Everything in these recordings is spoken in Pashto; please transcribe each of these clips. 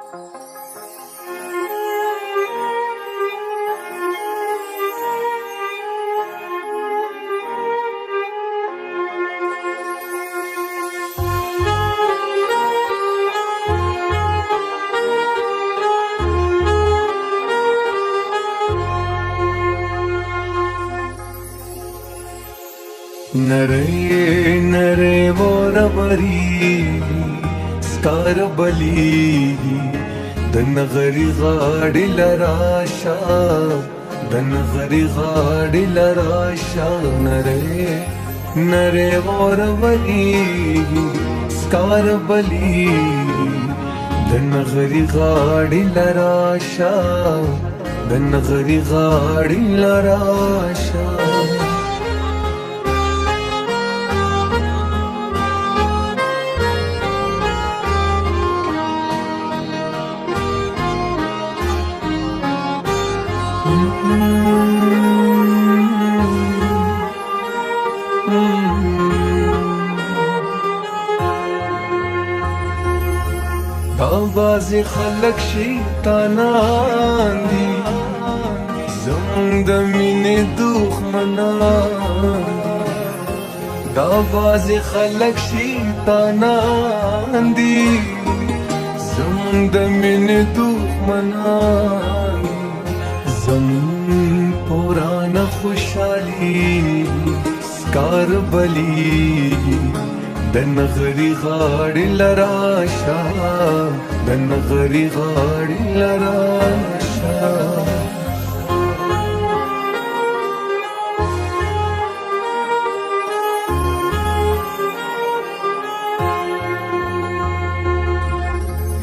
نری نری وره سکار بلی د نغری غاړې لراشه، د نغری غاړې لراشه. نری نری وره سکار بلی د نغری غاړې لراشه، د نغری غاړې لراشه. دا بازي خلک شیطانان دي، زمونږ د مینې دښمنان. دا بازي خلک شیطانان دي، زمونږ د مینې دښمنان. زمونږ پرانه خوشحالي سکار بلی د نغری غاړې لراشه، د نغری غاړې لراشه.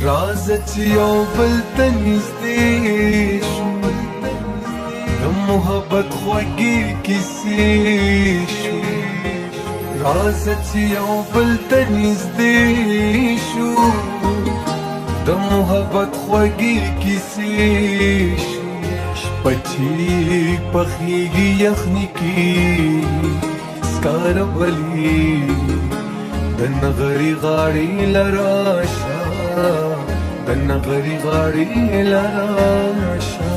راځه چې یو بل ته نږدې شو، د محبت خوږې کیسې شو. راځه چې یو بل ته نږدې شو، د محبت خوږې کیسې شو. شپه چې پخېږي یخني کې سکاره بلي د نغري غاړې لراشه، د نغري غاړې لراشه.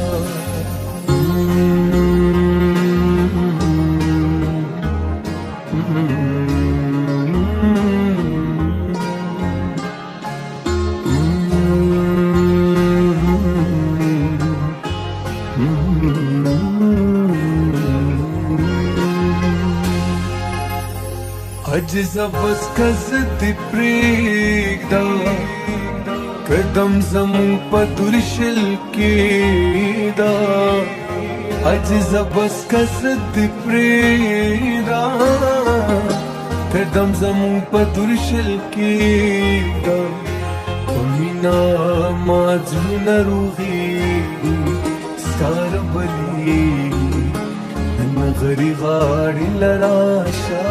عجز بس کز دی پریږده، قدم زمون په درشل کې دا. عجز بس کز دی پریږده، قدم زمون په درشل کې دا. مینا ما زړونه روغېږي سکاره بلېږي د نغري غاړې لراشه،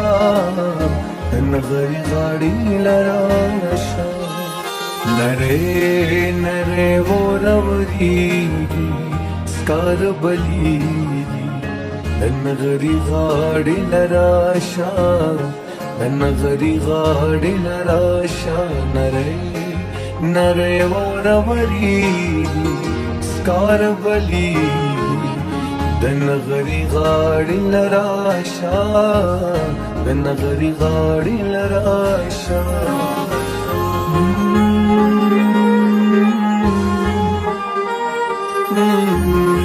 د نغري غاړې لراشه. نری نری وره ورېږي سکاره بلېږي د نغري غاړې لراشه، د نغري غاړې لراشه. نری نری وره ورېږي سکاره بلېږي د نغري غاړې لراشه، د نغري غاړې لراشه. Mm-hmm.